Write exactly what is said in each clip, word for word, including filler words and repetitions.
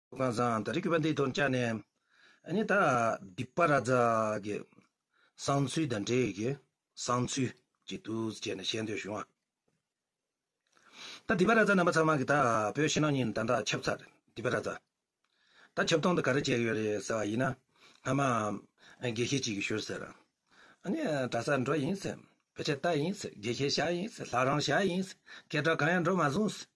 ཁོ་གང་བཟང་ད་རེས་གུས་པ་འདིའི་ཐོག་བཅར་ནས། ཨ་ནི་ད་སྡིག་པ་ར་ཛ་གི་བསང་ཚུལ་དང་འབྲེལ་གྱི་བསང་ཚུལ་གྱི་དུས་བཅད་ནས་བཤད་འདོད་བྱུང་བ། ད་སྡིག་པ་ར་ཛ་རྣམ་པ་ཚང་མ་གི་ད་བོད་ཕྱི་ནང་གཉིས་ད་ད་ཁྱབ་ཚར་རེད། སྡིག་པ་ར་ཛ། ད་ཁྱབ་སྟངས་དེ་ག་རེ་བྱས་ཡོད་རེད་ཟེར་བ་ཡིན་ན། སྔ་མ་དགེ་བཤེས་གཅིག་གིས་ཞུས་ཟེར། ཨ་ནི་གྲྭ་སར་འགྲོ་ཡིན་ཟེར། དཔེ་ཆ་ལྟ་ཡིན་ཟེར། དགེ་བཤེས་བྱ་ཡིན་ཟེར། ལྷ་རམས་བྱ་ཡིན་ཟེར། སྐད་གྲགས་གང་ཡང་འགྲོ་མ་སོང་ཟེར།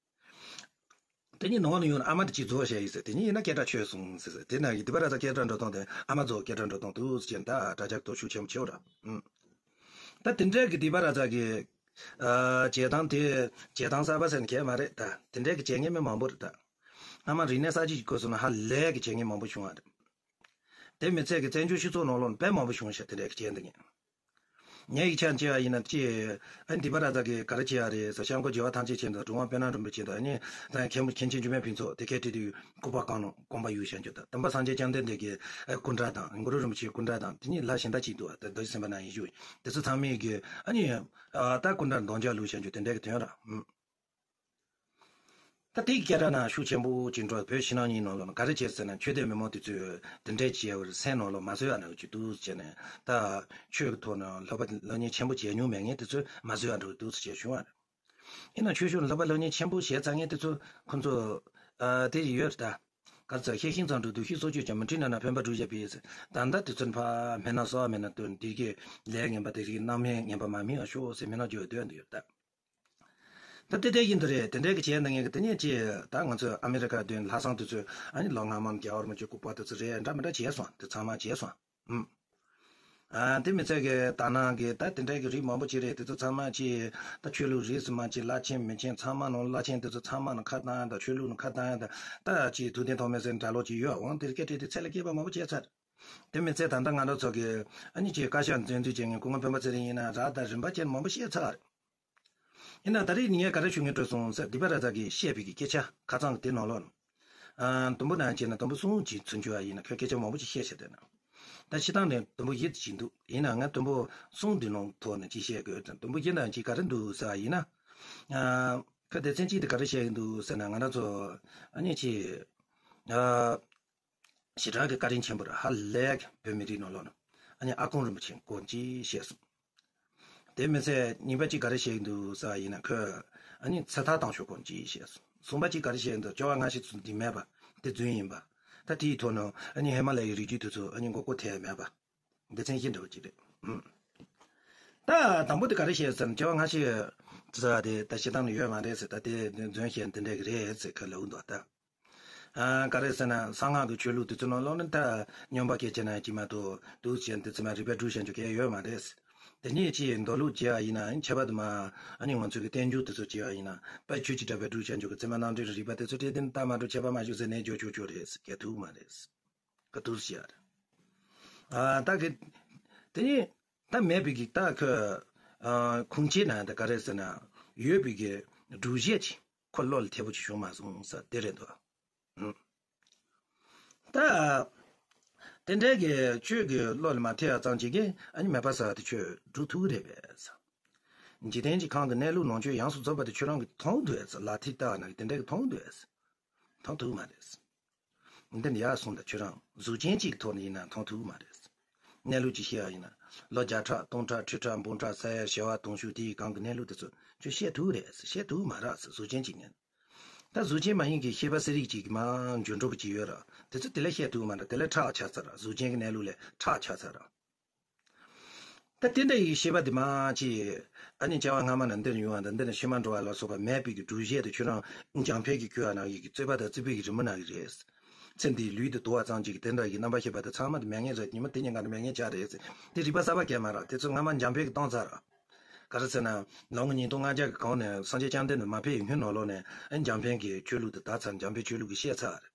དེ་ཉིད་ནང་ནས་ཡོང་ཨ་མ་དེ་གཅིག་རྫོགས་བྱས་ཡིན་ཟེར། དེ་ཉིད་ཡིན་ན་སྐད་གྲགས་ཆོད་སོང་ཟེར་ཟེར། དེ་ན་གི་སྡིག་པ་ར་ཛ་སྐད་གྲགས་འགྲོ་སྟངས་དེ་ཨ་མ་རྫོགས་སྐད་གྲགས་འགྲོ་སྟངས་འདུག་ཟེར་ད་དྲ་རྒྱ་གི་ཐོག་ཤུགས་ཆེན་པོ་ཆེ་བ་ར། ཨུམ། ད་དེ་འདྲའི་གི་སྡིག་པ་ར་ཛ་གི་ཨ་བྱེད་སྟངས་དེ་བྱེད་སྟངས་གསར་པ་ཟེར་ན་གལ་མ་རེད་ད། དེ་འདྲའི་གི་བྱེད་མཁན་མི་མང་པོ་རེད་ད། སྔ་མ་རིག་གནས་གསར་བརྗེ་གི་སྐབས་སུ་ན་ཧ་ལས་གི་བྱེད་མཁན་མང་པོ་བྱུང་བ་རེད། དེ་མི་ཚད་ཀྱི་བཙན་བྱོལ་སྤྱི་ཚོགས་ནང་ལོགས་ནས་དཔེ་མང་པོ་བྱུང་ཤག་དེ་འདྲའི་གི་བྱེད་འདི་ངས། ངའི་ཡིག་ཆ་བྱས་པ་ཡིན་ན་ཅི། ཨ་ནི་སྡིག་པ་ར་ཛ་གིས་ག་རེ་བྱས་པ་རེད་ཟེར། སྐྱབས་མགོན་རྒྱལ་བ་ཐམས་ཅད་མཁྱེན་དང་གྲུབ་དབང་དཔལ་ནཱ་རིན་པོ་ཆེ་དང་ཨ་ནི་ད་མཁན་པོ་མཁན་ཆེན་འཇིགས་མེད་ཕུན་ཚོགས་དེ་སྐད་བྲིས་དུས་སྐུ་པར་བཀང་ནོ་དགོངས་པ་ཡོད་བྱ་འཇུག་དང་སྟོན་པ་སངས་རྒྱས་བཅོམ་ལྡན་འདས་ཀྱི་སྐུ་འདྲ་དང་གུ་རུ་རིན་པོ་ཆེའི་སྐུ་འདྲ་དང་དེ་ཉིད་ལྷ་གཞན་དག་ཅིག་འདུག་བ་དེ་རྡོ་རྗེ་སེམས་དཔའ་ནང་ཡིན་ཞུ། དེ་ཚོ་ཚང་མས་ཀྱི་ཨ་ནི་ད་སྐུ་འདྲ་འདོན་ཆ་ལུགས་བྱ་འཇུག་དེ་འདྲའི་གི་དོན་ར། ད་དེའི་སྐད་གྲགས་ནང་ཤུགས་ཆེན་པོ་ཅིག་འགྲོ། བོད་ཕྱི་ནང་གཉིས་ནང་ལོགས་ན་ག་རེ་བྱས་ཟེར་ན་ཆོས་དད་མི་མང་དེ་ཚོས་དེ་འདྲའི་བྱས་པར་སེམས་ནང་ལོགས་མ་བཟོད་ཡ་ན་གི་ཅིག་འདུག་བྱས་ནས་ད་ཆོས་ཀྱི་ཐོག་ནས་སློབ་པ་སློབ་གཉེར་ཆེན་པོ་བྱས་མྱོང་མེད་མཁན་དེ་ཚོས་མ་བཟོད་ཡ་འགྲོ་གི་འདུག་ཟེར་བྱས་བྱུང་བ་རེད། ཡིན་ན་ཆོས་ཕྱོགས་སློབ་པ་སློབ་གཉེར་ཆེན་པོ་བྱས་ཚར་མཁན་དེ་ཚོ་ཁོང་ཚོ་ཨ་དེ་ཡོད་རེད་ད། ག་ཚོད་ཤེས་ཤིང་ཙམ་འགྲོ་འདུག་ཤེས་སོ་ཅོས་ཀྱང་མི་དྲིས་ན་ན་ཕན་པ་སྒྲུབ་བྱ་བས་ཟེར། ད་ལྟ་དེ་ཚོ་ཕ་མེད་ན་སོ་མེད་ན་སྟོན་དེ་གི་ལས་ངན་པ་དེ་རིགས་རྣམ་སྨིན་ངན་པ་མ་སྨིན་ཨ་ཤོག་ཟེར་མི་ན་བརྗོད་འདོད་འདུག་ཡོད་ད། ད་དེ་དེ་ཡིན་དུ་རེད། དེ་འདྲའི་གི་བྱས་ན་ངས་གི་དེ་ནས་ཅི་ད་ང་ཚོས་ཨ་མི་རི་ཀ་དོན་ལྷ་བསང་དེ་ཚོས་ཨ་ནི་ལོ་སྔ་མ་རྒྱལ་བ་རིན་པོ་ཆེ་སྐུ་པར་དེ་ཚོ་རེད་འདྲ་མི་འདྲ་བྱས་སོང་། དེ་ཚང་མ་བྱས་སོང་། ཨུམ། ཨ་དེ་མི་ཚད་གི་ད་ནང་གི་ད་དེ་འདྲའི་གི་རིགས་མང་པོ་ཅིག་རེད། དེ་ཚོ་ཚང་མ་ཅི་ད་ཆོས་ལུགས་རིས་སུ་མ་ཅི་བླ་ཆེན་མི་ཆེན་ཚང་མ་ནང་བླ་ཆེན་དེ་ཚོ་ཚང་མ་ནང་ཁ་བཏང་ཡ་ད་ཆོས་ལུགས་ནང་ཁ་བཏང་ཡ་ད་ད་ཅི་ཐུབ་བསྟན་ཐོགས་མེད་ཟེར་འདྲ་ལོ་ཅིག་ཡོད་འོང་། དེ་སྐད་བྲིས་དེ་ཚད་ལ་སྐྱེས་པ་མང་པོ་བྱས་ཚར། དེ་མི་ཚད་ད་ལྟ་ང་རང་ཚོ་གི་ཨ་ནི་ཅིག་བཀའ་ཤག་མཛད་འཛུལ་བྱེད་མཁན་སྐུ་ངོ་སྤེན་པ་ཚེ་རིང་ཡིན་ན་ར་ད་རིམ་པ་ཅན་མང་པོ་བཤད་ཚར་བ་རེད། ཡིན་ན་ད་རེས་ངས་ག་རེ་ཞུ་སྙིང་བྲོ་སོང་ཟེར་དིལ་བ་ར་ཙ་གིས་བཤད་པའི་གི་སྐད་ཆ་ཁ་ཚང་གི་དེ་ནང་ལོགས་ནས། ཨ་དུམ་བུ་ནང་བྱས་ན་དུམ་བུ་གསུམ་ཅིག་ཚུན་ཆོད་ཡིན་ན་ཁོས་སྐད་ཆ་མང་པོ་ཅིག་བཤད་བྱས་བསྡད་ན། ད་སྤྱིར་བཏང་ནས་དུམ་བུ་བཞི་ཅིག་འདུག་ཡིན་ན་ང་དུམ་བུ་གསུམ་འདི་ནང་ཐོག་ནས་ཅིག་བཤད་དགོས་དུམ་བུ་བཞི་ནང་ཅིག་ག་རེ་འདུག་ཟེར་བ་ཡིན་ན། ཨ་ཁོས་སྡེ་ཚན་གཅིག་དེ་ག་རེ་བཤད་ཀྱི་འདུག་ཟེར་ན་ང་རང་ཚོ་ཨ་ནི་ཅིག་ཨ། ཞེ་དྲག་གི་བཀའ་དྲིན་ཆེན་པོ་རེད། ཧ་ལས་ཀྱི་བོད་མི་རིགས་ནང་ལོགས་ནས་ཨ་ནི་ཨ་ཁུང་རིན་པོ་ཆེ་སྐོར་ཅིག་བཤད་སོང་། དེ་མི་ཚད་གཉིས་པ་གཅིག་ག་རེ་བཤད་ཀྱི་འདུག་ཟེར་བ་ཡིན་ན་ཁོས་ཨ་ནི་ཚེ་ཐར་བཏང་ཕྱོགས་སྐོར་ཅིག་བཤད་སོང་། གསུམ་པ་གཅིག་ག་རེ་བཤད་ཀྱི་འདུག་སྐྱེ་བ་སྔ་ཕྱི་ཚུལ་འདི་མེད་པ་དེ་རྫུན་ཡིན་པ། ད་དེའི་ཐོག་ནས་ཨ་ནི་ཧི་མ་ལ་ཡའི་རི་རྒྱུད་དེ་ཚོ་ཨ་ནི་མགོ་སྐོར་ཐེབས་མེད་པ། སྡེ་ཚན་བཞི་འདྲ་བོ་གཅིག་རེད། ཨུམ། ད་དང་པོ་དེ་ག་རེ་བཤད་ཟེར་ན་སྐྱེ་བ་སྔ་ཕྱི་ཟེར་བ་དེ་ད་སྤྱིར་བཏང་ནས་ཡོད་མ་རེད་ཟེར། ད་དེ་རྫུན་བཤད་འདི་འདྲ་གི་རེད་ཟེར་ཁ་ལབ་འདུག་ད། ཨ་ག་རེ་ཟེར་ན་གསང་སྔགས་ཀྱི་ཆོས་ལུགས་དེ་ཚོ་ནང་ལོགས་ནས་ད་སྨྱོན་པ་སྐད་ཆ་ན་གཅིག་མ་གཏོགས་འདུག་ཟེར་འདི་ཚོ་མ་རིག་པའི་སྒྲུབ་བྱ་འཇུག་གི་ཡོད་མ་རེད། དེ་ནས་ཅིག་མདོ་ལུགས་བྱས་པ་ཡིན་ན་ཁྱད་པར་དུ་མ་ཨ་ནི་ང་ཚོའི་གི་བསྟན་འགྱུར་དེ་ཚོ་བྱས་པ་ཡིན་ན་དཔེ་ཆོས་ཀྱི་གྲགས་པའི་སྒྲུབ་བྱ་འཇུག་གི་ཚད་མ་རྣམ་འགྲེལ་རིགས་པ་དེ་ཚོ་བྲིས་ཏེ་ད་མ་འགྲོ་ཁྱད་པར་མ་བྱུང་ཟེར་ནས་བརྗོད་ཆོག་ཆོག་རེད་ཟེར་ག་ཐུག་མ་རེད། ག་ཐུག་ཟེར་ཡ་རེད། ཨ་ད་གི་དེ་ནས་ད་མེད་པའི་གི་ད་ཁོས་ཨ་ཁུངས་སྐྱེལ་ན་ད་ག་རེ་ཟེར་ན་ཡོད་པའི་གི་སྒྲུབ་བྱེད་ཅིག་ཁོ་བློ་ལ་ཐེ་བོ་ཅིག་བྱུང་མ་སོང་ས་དེ་རེད་འདུག་ཨུམ། ད་དེ་འདྲའི་གི་ཁྱོད་ཀྱི་བློ་ལ་མ་ཐེ་བ་ཙམ་ཅིག་གིས་ཨ་ནི་མེད་པ་ཟེར་བ་དེ་ཁྱོད་སྒྲུབ་ཐུབ་ཀྱི་རེད་པས། འཇིག་རྟེན་གྱི་ཁམས་ཀྱི་གནས་ལུགས་ནང་ཆོས་ཡོངས་སུ་རྫོགས་པ་དེ་ཁྱོད་རང་གིས་མཐོང་ཐུབ་པས། ལག་མཐིལ་ལྟ་བ་ན་གི་དེ་འདྲའི་གི་མཐོང་ཐུབ་པས། མཐོང་ཐུབ་མ་རེད། འདི་ནི་ཡག་གསུངས་ད་ཁྱོད་རང་གཟུགས་ཅན་གཅིག་གི་ཐོག་ནས་ཡིན་ན་མཐོང་ཐུབ་མ་རེད། གནས་ལུགས་ཅིག་བཤད་ཡ་ཡིན་ན་ལོ་བརྒྱ་ཕྲག་སྟོང་ཕྲག་ཁྲི་ཕྲག་འབུམ་ཕྲག་ས་ཡ་བྱེ་བ་དུང་ཕྱུར་དེའི་སྒང་གི་གནས་ལུགས་དེ་ཚོ་ཁྱོད་བཤད་ཐུབ་རེད་ཟེར། བཤད་ཐུབ་མ་རེད་ཟེར། གཟུགས་ཅན་གཅིག་ངན། ད་གཟུགས་ཅན་མ་ཡིན་གྱི་ཤེས་པ་གསལ་རིག་ཅིག་གི་མ་འགྱུར་འགྲོ་གི་ཅིག་ཡོད་ར། དེ་ཚོ་དེ་ལས་བཤད་ཐུབ་མ་རེད། དེ་ལས་ཁྲག་ཆགས་ཚར་ར། གཟུགས་ཅན་གྱི་གནས་ལུགས་ལས་ཁྲག་ཆགས་ཚར་ར། ད་དེ་འདྲ་ཡི་ཤེས་པ་དེ་མ་ཅི། ཨ་ནི་སྐྱེ་བ་སྔ་མ་ནས་འདིར་ཡོང་བ་དང་འདི་ནས་ཕྱི་མ་འགྲོ་བ་ལ་སོགས་པ་མེད་པའི་གི་སྒྲུབ་བྱེད་དེ་ཁྱོད་རང་འཇམ་དཔལ་གྱི་སྐུ་ཡ་ན་ཡི་གི་རྩོད་པ་དང་རྩོད་པའི་གི་རི་མོ་ན་གི་རེད། ཚེ་འདིའི་ལུས་དེ་དུ་བ་ཙམ་ཅིག་གི་དེ་འདྲ་ཡི་རྣམ་པ་ཤེས་པ་དེ་ཚང་མ་དེ་མེད་ངེས་རེད། ཉི་མ་དེ་ཉིན་གང་དུ་མེད་ངེས་ཆགས་རེད་ཟེར། དེ་རིག་པ་གསར་པ་སྐྱེས་མ་ར། དེ་ཚོ་སྔ་མ་འཇམ་དཔལ་གྱི་གཏོང་ཚར་ར། ག་རེ་ཟེར་ན། ལོ་ངོ་ཉིས་སྟོང་ལྔ་བརྒྱ་གི་གོང་ནས་སངས་རྒྱས་བཅོམ་ལྡན་འདས་མ་ཕེབས་ཡོད་སྔོན་ནང་ལོགས་ནས་ཨ་འཇམ་དཔལ་གྱི་ཆོས་ལུགས་དེ་དར་ཚར། འཇམ་དཔལ་ཆོས་ལུགས་ཀྱི་བཤད་ཚར་རེད།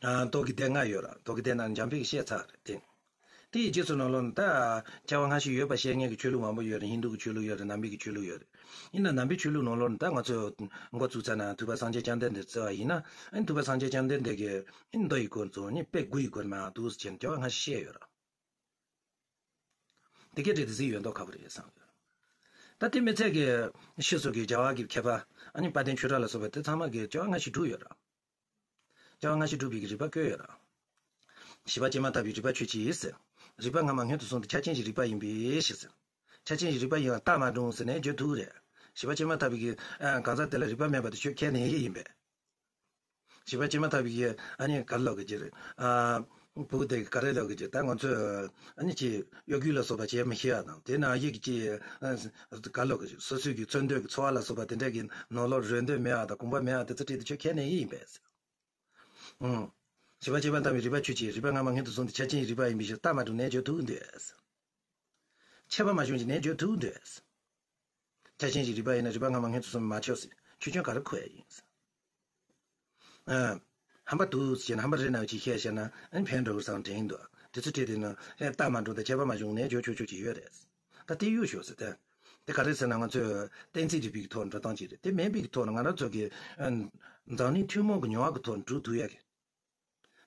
ཨ་རྟོག་གེ་སྡེ་ལྔ་ཡོད་ར། རྟོག་གེ་སྡེ་ལྔ་འཇམ་དཔལ་གྱིས་བཤད་ཚར་རེད་དེ། དེའི་རྗེས་སུ་ནང་ལོགས་ནས་ད་སྐྱེ་བ་སྔ་ཕྱི་ཡོད་པ་བཤད་མཁན་གྱི་ཆོས་ལུགས་མང་པོ་ཡོད་རེད། ཧིན་དུ་གི་ཆོས་ལུགས་ཡོད་རེད། ནང་པའི་གི་ཆོས་ལུགས་ཡོད་རེད། ཡིན་ན་ནང་པའི་ཆོས་ལུགས་ནང་ལོགས་ནས་ད་ང་ཚོས་འགོ་བཙུགས་ཚར་ན་ཐུབ་པ་སངས་རྒྱས་བཅོམ་ལྡན་འདས་བརྩི་བ་ཡིན་ན་ཨ་ཐུབ་པ་སངས་རྒྱས་བཅོམ་ལྡན་འདས་ཀྱིས་མདོ་ཡི་སྐོར་ཚོ་ནི་དཔེ་དགུ་ཡི་སྐོར་མ་འདུག་ཟེར་བྱས་ནས་སྐྱེ་བ་སྔ་ཕྱི་བཤད་ཡོད་ར། དེ་སྐད་བྲིས་དེ་གཟིགས་ཡོད་མདོག་ཁ་པོ་རེད་བསམ་ཡོད། ད་དེ་མི་ཚད་ཀྱི་ཕྱིས་སུ་གི་རྒྱལ་བ་གི་མཁས་པ་ཨ་ནི་དཔལ་ལྡན་ཆོས་གྲགས་ལ་སོགས་པ་དེ་ཚང་མ་གི་སྐྱེ་བ་སྔ་ཕྱི་བསྒྲུབས་ཡོད་ར། སྐྱེ་བ་སྔ་ཕྱི་སྒྲུབ་པའི་རིགས་པ་བཀོད་ཡོད་ར། བྱིས་པ་སྐྱེས་མ་ཐག་པའི་རིགས་པ་ཆོས་ཅན་ཟེར། རིགས་པ་སྔ་མ་སྔོན་དུ་སོང་སྟེ་ཆ་ཅན་གྱི་རིགས་པ་ཡིན་པས་ཞེས་ཟེར། ཆ་ཅན་གྱི་རིགས་པ་ཡིན་ལ་རྟགས་མ་གྲུབ་ཟེར་ནས་བརྗོད་ཐུབ་རེད། བྱིས་པ་སྐྱེས་མ་ཐག་པའི་གི་ཨ་གང་ཟག་དེ་ལ་རིགས་པ་མེད་པ་དེ་ཁྱོད་ཁས་ལེན་ཡས་ཡིན་པས། བྱིས་པ་སྐྱེས་མ་ཐག་པའི་གི་ཨ་ནི་ག་རེ་ལབ་དགོས་ཀྱི་རེད། ཨ་བུ་དེ་ག་རེ་ལབ་དགོས་ཀྱི། ད་ང་ཚོས་ཨ་ནི་ཅིག་གཡོ་སྒྱུ་ལ་སོགས་པ་བྱེད་མི་ཤེས་པ་དང་། དེ་ནང་བཞིན་གྱི་ཅིག་ཨ་ག་རེ་ལབ་དགོས་ཀྱི། སོ་སོའི་གི་འཚོ་འདོད་ཀྱི་འཚོ་བ་ལ་སོགས་པ་དེ་འདྲ་གི་ནང་ལོགས་རེ་འདོད་མེད་པ་དང་དགོངས་པ་མེད་པ་དེ་ཚོ་བྲིས་ཏེ་ཁྱོད་ཁས་ལེན་ཡས་ཡིན་པས། ཨང་། བྱིས་པ་སྐྱེས་མ་ཐག་པའི་རིགས་པ་ཆོས་ཅན། རིགས་པ་སྔ་མ་སྔོན་དུ་སོང་སྟེ་ཆ་ཅན་གྱི་རིགས་པ་ཡིན་པའི་ཕྱིར་རྟགས་མ་གྲུབ་ནས་བརྗོད་ཐུབ་འདོད། ཁྱད་པར་མ་བྱུང་ཅིག་ནས་བརྗོད་ཐུབ་འདོད། ཆ་ཅན་གྱི་རིགས་པ་ཡིན་ན་རིགས་པ་སྔ་མ་སྔོན་དུ་སོང་མ་ཆོག་ཟེར། ཆོས་ཅན་ག་རེ་འཁོར་ཡ་ཡིན་ཟེར། ཨ། ཧམ་པ་འདུག་ཟེར་ན་ཧམ་པ་རེད་ན་ཅིག་བཤད་བཤད་ན་ཨ་ནི་ཕན་འགྲོ་གི་བསམ་དྲན་འདུག་དེ་ཚོ་བྲིས་དེ་ནི་ཨེ་རྟགས་མ་གྲུབ་དང་ཁྱད་པར་མ་བྱུང་ནས་བརྗོད་ཆོག་ཆོག་ཅིག་ཡོད་རེད། ད་དེ་གཡུག་ཞོག་ཟེར་ཏེ། དེ་ག་རེ་ཟེར་ན་ང་ཚོས་གཏན་ཚིགས་རིག་པའི་ཐོག་འགྲོ་སྟངས་ཅིག་རེད། དེ་མིན་པའི་ཐོག་ནས་ང་རང་ཚོ་གི་ཨ་འཛམ་གླིང་ཐུན་མོང་གི་མྱོང་བ་གི་ཐོག་འགྲོ་ཐུབ་ཡ་གི།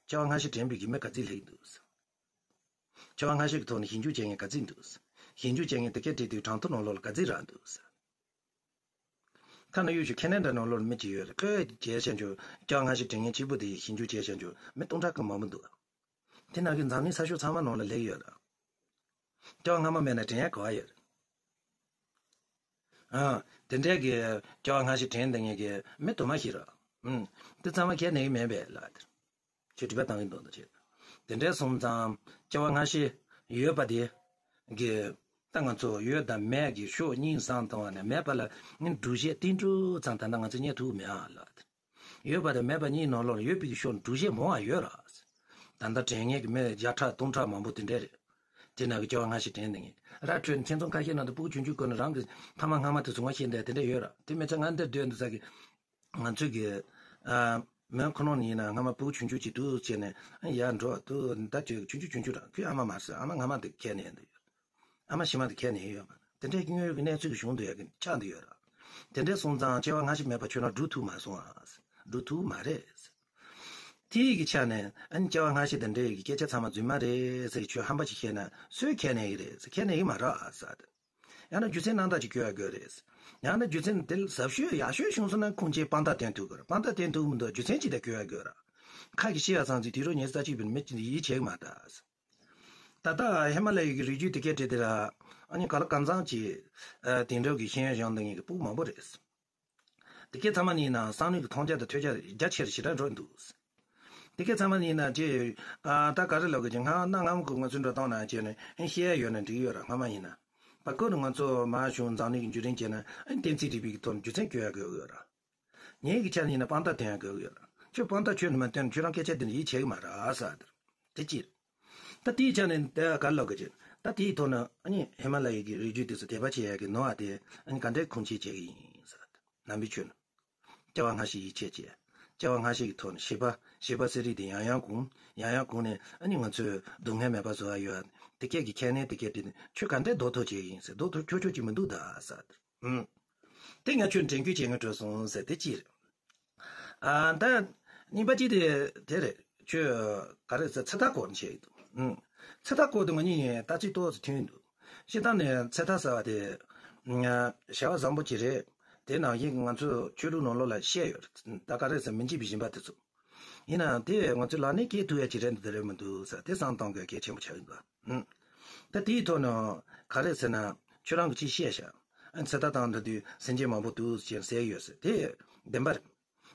སྐྱེ་བ་སྔ་ཕྱི་དྲན་པའི་གི་མི་ག་ཚོད་སླེབས་འདུག་སྐྱེ་བ་སྔ་ཕྱི་གི་ཐོག་ནས་ཞིབ་འཇུག་བྱེད་མཁན་ག་ཚོད་འདུག་ཞིབ་འཇུག་བྱེད་མཁན་དེ་གའི་བྲིས་དུས་གྲངས་ཐོ་ནང་ལོགས་ལ་ག་ཚོད་རག་འདུག་ཁ་ན་གཡུག་ཞུ་ཁེ་ན་ཌ་ནང་ལོགས་ལ་མི་གཅིག་ཡོད་རེད། ཁོས་བྱས་བྱས་འཇོག་སྐྱེ་བ་སྔ་ཕྱི་དྲན་མཁན་གཅིག་པུ་དེ་ཞིབ་འཇུག་བྱས་བྱས་འཇོག་མི་སྟོང་ཕྲག་གི་མང་པོ་འདུག་དེ་ནང་གི་འཛམ་གླིང་ས་ཕྱོགས་ཚང་མ་ནང་ལ་སླེབས་ཡོད་རེད། སྐྱེ་བ་སྔ་མ་མེད་ན་དྲན་ཡ་ག་བ་ཡོད་རེད། ཨ། དེ་འདྲའི་གི་སྐྱེ་བ་སྔ་ཕྱི་དྲན་བསྡད་མཁན་གི་མི་དུ་མ་ཞིག་རེད། ཨུམ། དེ་ཚང་མ་ཁས་ལེན་གི་མེད་པས་ལ། ཁྱོད་དྲི་བ་བཏང་གི་འདུག་ད་ཁྱེད། དེ་འདྲའི་སོང་ཙང་སྐྱེ་བ་སྔ་ཕྱི་ཡོད་པ་དེ་གི་ད་ང་ཚོ་ཡོད་དང་མེད་ཀྱི་ཕྱོགས་གཉིས་བཟང་བཏང་བ་ནས་མེད་པ་ལ་ནི་སྒྲུབ་བྱེད་ཏིལ་འབྲུ་ཙམ་ད་ལྟ་ང་ཚོ་རྙེད་ཐུབ་མེད་ཨ་ལ། ཡོད་པ་དང་མེད་པ་གཉིས་ནང་ལོགས་ལ་ཡོད་པའི་ཕྱོགས་སྒྲུབ་བྱེད་མང་བ་ཡོད་ར། ད་ལྟ་དྲན་མཁན་གྱི་མི་བརྒྱ་ཕྲག་སྟོང་ཕྲག་མང་པོ་དེ་འདྲ་རེད། དེ་ནང་གི་སྐྱེ་བ་སྔ་ཕྱི་དྲན་བསྡད་མཁན་ར་འཕྲོད་ནས་ཁྱེད་ཚོ་ཁ་ཤས་ནང་དུ་སྤུ་གུ་ཆུང་ཆུང་སྒོ་ནས་རང་གི་ཕ་མ་སྔ་མ་དེ་ཚོ་ངོ་ཤེས་བསྡད་དེ་འདྲ་ཡོད་ར། དེ་མི་ཚད་ང་འདིར་སྡོད་འདུག་ས་གི་ང་ཚོའི་གི་ཨ་མོན་ཁོ་ནོ་ནི་ཡིན་ན་སྔ་མ་སྤུ་གུ་ཆུང་ཆུང་ཅིག་འདུག་བྱས་ནས་ཡར་འགྲོ་འདུག་ད་ཁྱོད་ཆུང་ཆུང་ཆུང་ཆུང་ར་ཁོའི་ཨ་མ་མ་ཟེར་ཨ་མ་སྔ་མ་དེ་ཁས་ནས་ཡིན་འདུག་ཨ་མ་ཤི་མ་དེ་ཁས་ནས་ཡོད་མ་རེད། དེ་འདྲའི་སྐྱོན་ཡོད་ཀྱི་གནས་ཚུལ་གྱི་གཞུང་དུ་ཡོད་ཀྱི་ཆགས་འདི་ཡོད་ར། དེ་འདྲའི་སོང་ཙང་སྐྱེ་བ་སྔ་ཕྱི་མེད་པ་ཁྱོད་རང་སྒྲུབ་ཐུབ་མ་སོང་ཨ། སྒྲུབ་ཐུབ་མ་རེད། དེ་ཡི་གི་ཆ་ནས་ཨ་ནི་སྐྱེ་བ་སྔ་ཕྱི་དེ་འདྲའི་གི་སྐད་ཆ་ཚང་མ་རྫུན་མ་རེད་ཟེར་ཁྱོད་ཧམ་པ་ཅིག་བཤད་ན་སུས་ཁས་ནས་ཡི་རེད་ཟེར། ཁས་ནས་ཡི་མ་རེད་ཨ་ཟེར། ཡང་ན་རྒྱུ་མཚན་རྣམ་དག་ཅིག་བཀོད་ཡ་དགོས་རེད། ཡང་ན་རྒྱུ་མཚན་དེ་ཟབ་ཤོས་ཡག་ཤོས་བྱུང་སོང་ན་ཁུངས་སྐྱེལ་དཔང་རྟགས་བསྟན་ཐུབ་དགོས་རེད། དཔང་རྟགས་བསྟན་ཐུབ་མི་འདུག་རྒྱུ་མཚན་ཅིག་དེ་བཀོད་ཡ་དགོས་རེད། ཁ་གི་ཤི་ཡ་ཚང་ཚིག་དུས་རབས་ཉི་ཤུ་རྩ་གཅིག་པའི་མི་ཅིག་ཡིད་ཆེས་གི་མ་ད། ད་ལྟ་ཧི་མ་ལ་ཡའི་གི་རི་རྒྱུད་དེ་གའི་གྲས་དེ་ལ་ཨ་ནི་ག་ལ་གང་ཚང་གི་ཨ་དེང་རབས་ཀྱི་ཤེས་ཡོན་སྦྱངས་བསྡད་མཁན་གྱི་སྤུ་གུ་མང་པོ་རེད། དེ་གའི་ཚང་མ་ནི་ཡིན་ན་བསམ་བློའི་གི་མཐོང་རྒྱ་དང་ཐོས་རྒྱ་རྒྱ་ཆེ་རུ་ཞེ་དྲག་འགྲོ་འདུག་དེ་གའི་ཚང་མ་ནི་ཡིན་ན་ཅེ་ཨ་ད་ག་རེ་ལབ་དགོས་ཀྱི་སྔ་གནའ་སྔ་མོ་གི་ང་ཚོའི་འགྲོ་སྟངས་ནང་བྱས་ནས་ཨ་ཤེས་ཡ་ཡོད་ན་འགྲིག་ཡོད་ར། སྔ་མ་ཡིན་ན་བར་སྐབས་ནས་ང་ཚོ་མར་བྱུང་འཛམ་གླིང་གི་འགྱུར་རིམ་བྱས་ན་ཨ་གཏན་ཚིགས་རིག་པའི་གི་ཐོག་ནས་རྒྱུ་མཚན་བཀོད་ཡ་དགོས་ཡོད་ར། ངའི་གི་ཆ་ནས་ཡིན་ན་དཔང་རྟགས་སྟོན་ཡ་དགོས་ཡོད་ར། ཁྱོད་དཔང་རྟགས་ཁྱོད་ནི་མ་སྟོན་ན་ཁྱོད་རང་སྐད་ཆ་དེ་ནི་ཡིད་ཆེས་གི་མ་ར་ཟེར། དེ་ཅི། ད་དེའི་ཆ་ནས་དེ་ག་ལ་གི་ཅི། ད་དེའི་ཐོག་ནས་ཨ་ནི་ཧི་མ་ལ་ཡའི་གི་རི་རྒྱུད་དེ་ཚོ་དད་པ་བྱེད་ཡ་གི་ནོར་བ་དེ་ཨ་ནི་ག་འདྲའི་ཁུངས་སྐྱེལ་བྱེད་གི་ཡིན་ཟེར། ནང་པའི་ཆོས་ནི། སྐྱེ་བ་སྔ་ཕྱི་ཡིད་ཆེས་བྱེད། སྐྱེ་བ་སྔ་ཕྱི་གི་ཐོག་ནས་ཤི་བ་ཤི་བ་ཟེར་རིགས་དེ་ཡང་ཡང་སྒོམ། ཡང་ཡང་སྒོམ་ནས་ཨ་ནི་ང་ཚོས་སྡུག་བསྔལ་མེད་པ་བཟོ་བ་ཡོད། དེ་སྐད་ཀྱི་ཁས་ལེན་དེ་སྐད་དེ་ནི་ཁྱོད་ག་འདྲའི་རྡོག་ཐོ་བྱེད་ཀྱི་ཡིན་ཟེར། རྡོག་ཐོ་ཁྱོད་ཁྱོད་ཀྱི་མི་འདུག་ད་ཟེར། ཨུམ། དེ་ང་ཁྱོད་དྲན་སྐུལ་བྱེད་ངེས་འགྲོ་སོང་ཟེར་དེ་ཅི་རེད། ཨ་ད་གཉིས་པ་གཅིག་དེ་དེ་རེད། ཁྱོད་ག་རེ་ཟེར་ཚེ་ཐར་སྐོར་བྱས་ཡོད་འདུག་ཨུམ། ཚེ་ཐར་སྐོར་དེ་ང་གཉིས་ལྟ་ཚིག་ཏོག་ཙམ་མཐུན་འདུག་སྤྱིར་བཏང་ནས་ཚེ་ཐར་ཟེར་བ་དེ་ང་བྱ་བ་བཟང་པོ་ཅིག་རེད། དེ་ནང་བཞིན་ང་ཚོ་ཆོས་ལུགས་ནང་ལོགས་ལ་བཤད་ཡོད་རེད། ད་ག་རེ་ཟེར་མི་འཇིགས་པའི་སྦྱིན་པ་དེ་ཚོ། ཡིན་ནའང་དེ་ང་ཚོའི་ལག་ལེན་འཁེལ་ཐུབ་ཡ་ཅིག་རེད་འདུག་དེ་རེད་མི་འདུག་ཟེར་དེ་བསམ་གཏོང་དགོས་གལ་ཆེན་པོ་ཆགས་ཀྱི་འདུག་ཨུམ། ད་དེའི་ཐོག་ནས་ག་རེ་ཟེར་ན་ཁྱོད་རང་གིས་ཅིག་བཤད་ཤག་ཨ་ཚེ་ཐར་བཏང་འདྲ་དུས་སེམས་ཅན་མང་པོ་འདུག་ཅེས་ཟེར་ཡོད་ཟེར་དེ་བདེན་པ་རེད།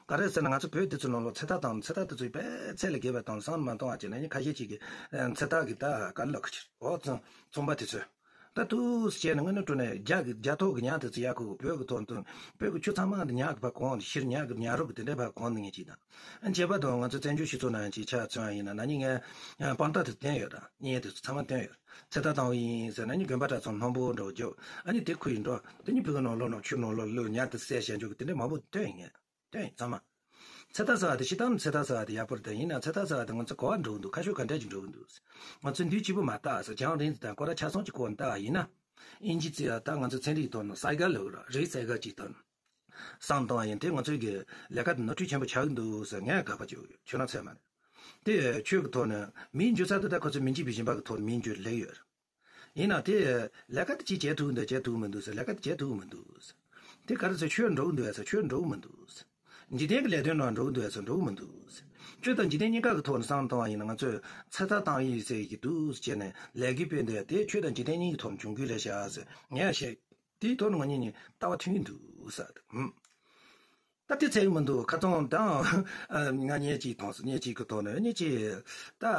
ག་རེ་ཟེར་ན་ང་ཚོ་བོད་འདི་ཚོ་ནང་ལོགས་ཚེ་ཐར་བཏང་ཚེ་ཐར་དེ་ཚོའི་དཔེ་ཚད་ལས་བརྒལ་བ་དང་བསམ་མ་གཏོང་བ་བྱས་ན་ནི་ཁ་ཤས་ཅིག་གིས་ཚེ་ཐར་གི་ད་ག་རེ་ལབ་གི་ཕྱིར་འོ་ཚོང་ཚོང་པ་དེ་ཚོས། ད་ཐུགས་བྱས་ནས་དངོས་གནས་དྲང་གནས་རྒྱ་གི་རྒྱ་ཐོག་གི་ཉ་དེ་ཚོ་ཡག་གི་བོད་གི་ཐོག་ཏུ་བོད་གི་ཆུ་ཚང་མ་དེ་ཉ་གི་ཕར་གོང་ཕྱིར་ཉ་གི་ཉ་རོགས་གི་དེ་འདྲའི་ཕར་གོང་ནས་ངེས་ཅིག་དང་། བྱས་པ་དང་ང་ཚོ་བཙན་བྱོལ་སྤྱི་ཚོགས་ནང་ཅིག་ཆ་མཚོན་པ་ཡིན་ན་ན་ནིང་ངས་དཔང་རྟགས་དེ་བསྟན་ཡོད་ར། བརྙན་དེ་ཚོ་ཚང་མ་བསྟན་ཡོད། ཚེ་ཐར་བཏང་བ་ཡིན་ཟེར་ན་ནི་དགོན་པ་གྲྭ་ཚང་སྣུམ་པོ་འགྲོ་རྒྱུ་ཨ་ནི་དེ་ཁུ་ཡིན་འགྲོ་དེ་ནི་བོད་གི་ནང་ལོགས་ནང་ཆུ་ནང་ལོགས་ལུད་ཉ་དེ་བསད་བཞག་རྒྱུ་གི་དེ་འདྲའི་མང་པོ་བསྟན་ཡིན་ངས། དེ་ཚང་མ། ཚེ་ཐར་ཟེར་བ་དེ་སྤྱིར་བཏང་ཚེ་ཐར་ཟེར་བ་དེ་ཡག་པོ་རེད་དེ་ཡིན་ན་ཚེ་ཐར་ཟེར་བ་དེ་ང་ཚོ་ག་པར་འགྲོ་གི་འདུག་ཁ་ཕྱོགས་ག་འདྲ་ཅིག་འགྲོ་གི་འདུག་ང་ཚོ་འདི་གཅིག་པུ་མ་བལྟ་ཟེར་རྒྱང་རིང་དུ་དང་སྐོར་ར་ཆ་ཚང་གཅིག་སྐོར་བལྟ་བ་ཡིན་ན། ཨིན་ཇི་ཚིག་ལ་ད་ང་ཚོ་ཚན་རིག་ཐོག་ནས་སའི་ཀལ་ལབ་ར་རེད་སའི་ཀལ་གཅིག་ཐོག་ནས། བསམ་བཏང་བ་ཡིན་དེ་ང་ཚོའི་གི་ལས་ཀ་དེ་ནོར་འཁྲུལ་ཆེན་པོ་ཆགས་ཀྱི་འདུག་ཟེར་ངས་དགག་པ་བྱེད་ཀྱི་ཡོད་ཁྱོད་རང་ཚད་མ་རེད། དེ་ཆོས་ཀྱི་ཐོག་ནས་མིང་བརྗོད་ས་དེ་ད་ཁོ་ཚོས་མིང་གཅིག་པའི་སྦྱིན་པ་གི་ཐོག་ནས་མིང་བརྗོད་ལེགས་ཡོད་རེད། ཡིན་ན་དེ་ལས་ཀ་དེ་ཅིག་བྱེད་ཐུབ་འདུག་བྱེད་ཐུབ་མི་འདུག་ཟེར་ལས་ཀ་དེ་བྱེད་ཐུབ་མི་འདུག་ཟེར། དེ་ག་རེ་ཟེར་ཆོས་འགྲོ་གི་འདུག་ཟེར་ཆོས་འགྲོ་གི་མི་འདུག་ཟེར། འཇིག་རྟེན་གྱི་ལས་དོན་ནང་འགྲོ་གི་འདུག་ཟེར། འགྲོ་གི་མི་འདུག་ཟེར། ཆོས་དང་འཇིག་རྟེན་གཉིས་ཀ་གི་ཐོག་ནས་བསམ་བཏང་བ་ཡིན་ན། ང་ཚོས་ཚོད་ལྟ་བཏང་ཡིན་ཟེར་གྱི་འདུག་ཟེར་བྱས་ནས། ལས་ཀའི་དཔེ་འདི་དེ་ཆོས་དང་འཇིག་རྟེན་གཉིས་ཀྱི་ཐོག་ནས་འབྱུང་གི་རེད་ཤག་ཟེར་ངས་བཤད། དེའི་ཐོག་ནས་ང་གཉིས་གཉིས་ལྟ་བ་མཐུན་གྱི་འདུག་ཟེར། ཧུམ། ད་དེ་ཚད་མི་འདུག་ཁ་སང་དང་། ང་ཉེ་གཅིག་མཐོང་སོང་། ཉེ་གཅིག་གི་ཐོག་ནས་ཉེ་གཅིག་ད།